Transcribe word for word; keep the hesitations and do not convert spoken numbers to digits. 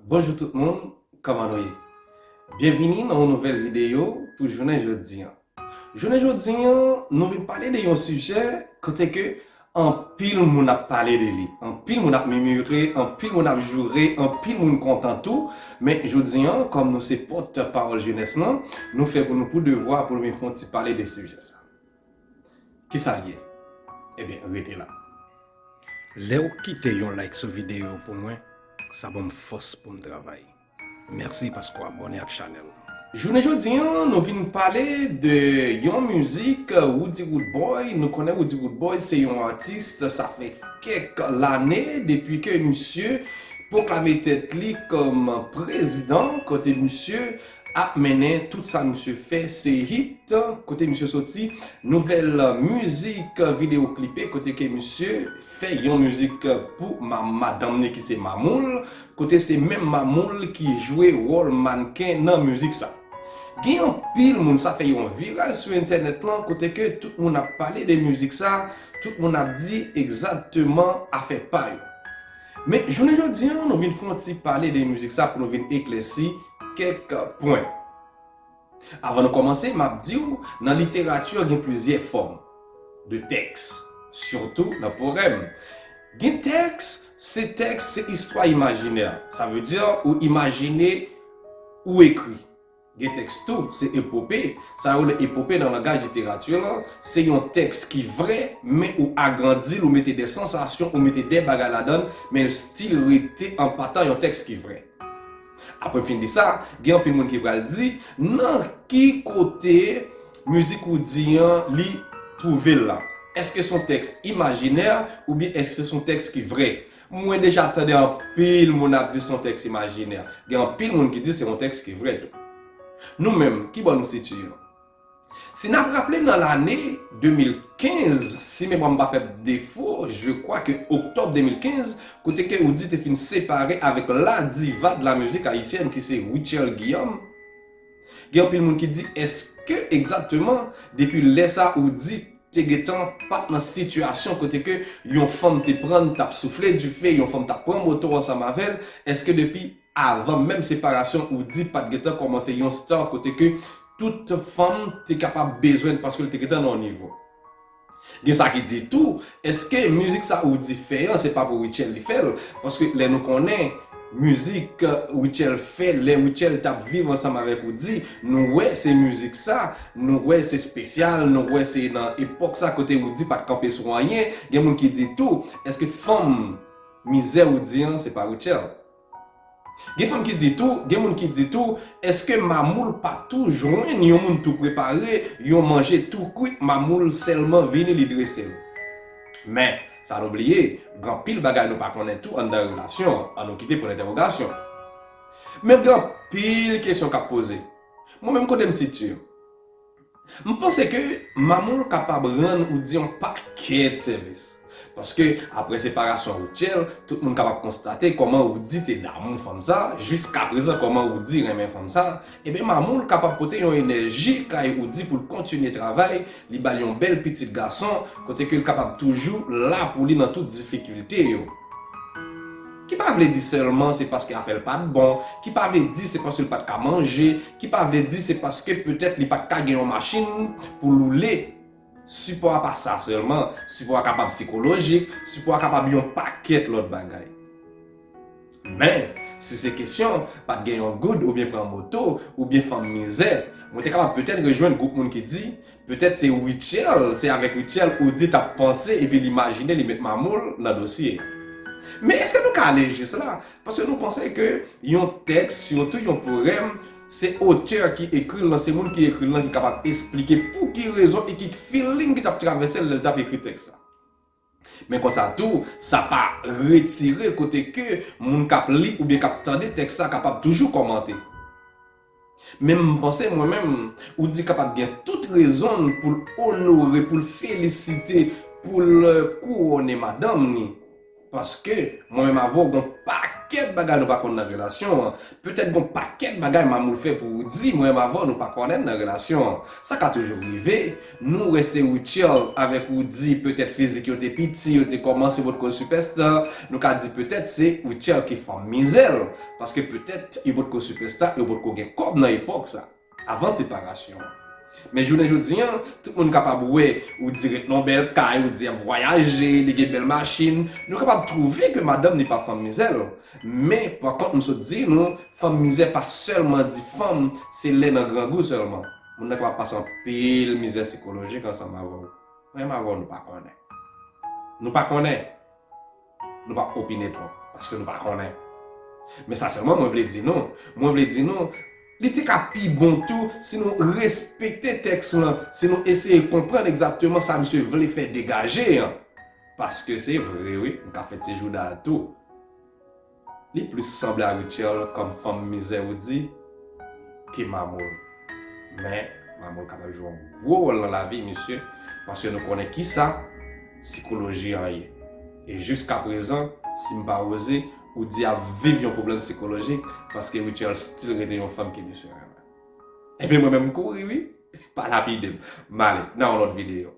Bonjou tout moun, kòman nou ye? Byenvini nan yon nouvèl videyo pou jounen jodi an. Jounen jodi an, nou vin pale de yon sijè kote ke anpil moun ap pale de li, anpil moun ap memore, anpil moun ap joure, anpil moun kontan tou. Men jodi an, kòm nou se pòt pawòl jenès lan, nou fè pou nou pou devwa pou nou vin fè yon ti pale de sijè sa. Kisa l ye? Ebyen, rete la. Lè w kite yon like sou videyo pou mwen, sa ban m fòs pou m travay. Mèsi paske w abòne ak chanèl. Jounen jodi an, nou vin pale de yon mizik Roody Roodboy. Nou konnen Roody Roodboy se yon atis, sa fè kèk lane depi ke misye pwoklame tèt li kòm prezidan, kote misye ap mennen tout sa misye fè se hit, kote misye soti nouvèl mizik videyo klipe, kote ke misye fè yon mizik pou ma-, madanm li ki se Mamoul, kote se menm Mamoul ki jwe wòl mannken nan mizik sa. Gen anpil moun, sa fè yon viral sou entènèt lan, kote ke tout moun ap pale de mizik sa, tout moun ap di egzakteman afè pa yo. Men jounen jodi an, nou vin fè yon ti pale de mizik sa pou nou vin eklèsi kèk pwen. Avan nou kòmanse, m ap di w, nan literati gen plizyè fòm de tèks, sitou nan powèm. Gen tèks, se tèks, se istwa imajinè. Sa vle di, ou imajine, ou ekri. Gen tèks tou, se epope. Sa yo rele epope nan langaj literati lan, se yon tèks ki vrè, men ou agrandi l, ou mete de sansasyon, ou mete de bagay ladan l, men l still rete an patan yon tèks ki vrè. Apre m fin di sa, gen anpil moun ki pral di, nan ki kote mizik Roody an li twouve l la? Èske se yon tèks imajinè oubyen èske se yon tèks ki vrè? Mwen deja tande anpil moun ap di se yon tèks imajinè. Gen anpil moun ki di se yon tèks ki vrè tou. Nou menm, ki bò nou sitiye? Si n ap raple nan lane de mil kenz, si memwa m pa fè m defo, je crois que oktòb de mil kenz, kote ke Roody te fin separe avèk la diva de la musique haïtienne ki se Rutshelle Guillaume. Gen anpil moun ki di, èske egzakteman depi lè sa Roody te gentan pa t nan sitiyasyon kote ke yon fanm te pran l, t ap soufle dife, yon fanm t ap pran moto ansanm avè l, èske depi avan menm separasyon Roody pa t gentan kòmanse yon star kote ke tout fanm te kapab bezwen l paske l te gentan nan yon nivo? Gen sa ki di tou, èske mizik sa Roody fè an, se pa pou Rutshelle li fè l? Paske lè nou konnen mizik Rutshelle fè, lè Rutshelle t ap viv ansanm avèk Roody, nou wè se mizik sa, nou wè se espesyal, nou wè se nan epòk sa kote Roody pa t kanpe sou anyen. Gen moun ki di tou, èske fanm mizè Roody an, se pa Rutshelle? Gen fanm ki di tou, gen moun ki di tou, èske Mamoul pa tou jwenn yon moun tou prepare, yon manje tou kwit, Mamoul sèlman vini li drese l? Men, sa nou bliye, gen anpil bagay nou pa konnen tou anndan relasyon an, ann nou kite pwen dentèwogasyon. Men gen anpil kesyon k ap poze. Mwen menm kote m sitiye? M panse ke Mamoul kapab rann Roody yon pakèt sèvis. Paske, apre separasyon Rutshelle, tout moun kapab konstate kòman Roody te damou fanm sa, jiskaprezan kòman Roody renmen fanm sa, ebyen Mamoul kapab pote yon enèji kay Roody pou l kontinye travay, li ba l yon bèl pitit gason, kote ke l kapab toujou la pou li nan tout difikilte yo. Ki pa vle di sèlman se paske afè l pa t bon, ki pa vle di se paske l pa t ka manje, ki pa vle di se paske petèt li pa t ka gen yon machin pou l woule. Sipò a pa sa sèlman, sipò a kapab sikolojik, sipò a kapab yon pakèt lòt bagay. Men, si se kesyon, pa t gen yon goud oubyen pran moto, oubyen fanm mizè, mwen te kapab petèt rejwenn gwoup moun ki di, petèt se Rutshelle, se avèk Rutshelle Roody t ap panse epi l imajine li met Mamoul nan dosye. Men èske nou ka ale jis la? Paske nou panse ke yon tèks, sitou yon powèm, se otè ki ekri l lan, se moun ki ekri l lan ki kapab esplike pou ki rezon e ki feeling ki t ap travèse l lè l t ap ekri tèks la. Men konsa tou, sa pa retire kote ke moun k ap li oubyen k ap tande tèks sa kapab toujou kòmante. Men m panse mwen menm, Roody kapab gen tout rezon l pou l onore, pou l felisite, pou l kouwone madanm ni. Paske mwen menm avè w gen yon pakèt pakèt bagay nou pa konn nan relasyon an. Petèt gon pakèt bagay Mamoul fè pou Roody, mwen menm avè w nou pa konnen nan relasyon an. Sa ka toujou rive. Nou wè se Rutshelle avèk Roody, petèt fizik yo te piti, yo te kòmanse potko sipèsta. Nou ka di petèt se Rutshelle ki fanm mizè l. Paske petèt yo potko sipèsta, yo potko gen kòb nan epòk sa. Avan separasyon an. Men jounen jodi an, tout moun kapab wè Roody ret nan bèl kay, Roody ap vwayaje, li gen bèl machin. Nou kapab twouve ke madanm ni pa fanm mizè l. Men, pa kont, m sot di nou, fanm mizè pa sèlman di fanm, se lè nan grangou sèlman. Moun nan kapab pase anpil mizè sikolojik ansanm avè w. Mwen menm avè w, nou pa konnen. Nou pa konnen. Nou p ap opine twòp, paske nou pa konnen. Men sa sèlman mwen vle di nou. Mwen vle di nou, li te ka pi bon tou si nou respekte tèks lan, si nou eseye konprann egzakteman sa misye vle fè degaje an. Paske se vre, wi, m ka fè ti jouda a tou. Li plis sanble a Rutshelle kòm fanm mizè Roody ke Mamoul. Men, Mamoul kapab jwe yon gwo wòl nan lavi misye, paske nou konnen kisa sikoloji an ye. E jiskaprezan, si m pa woze, Roody ap viv yon pwoblèm sikolojik, paske Rutshelle still rete yon fanm ke misye renmen. Ebyen, mwen menm, m kouri, wi. Pa lapide m. M ale nan yon lòt videyo.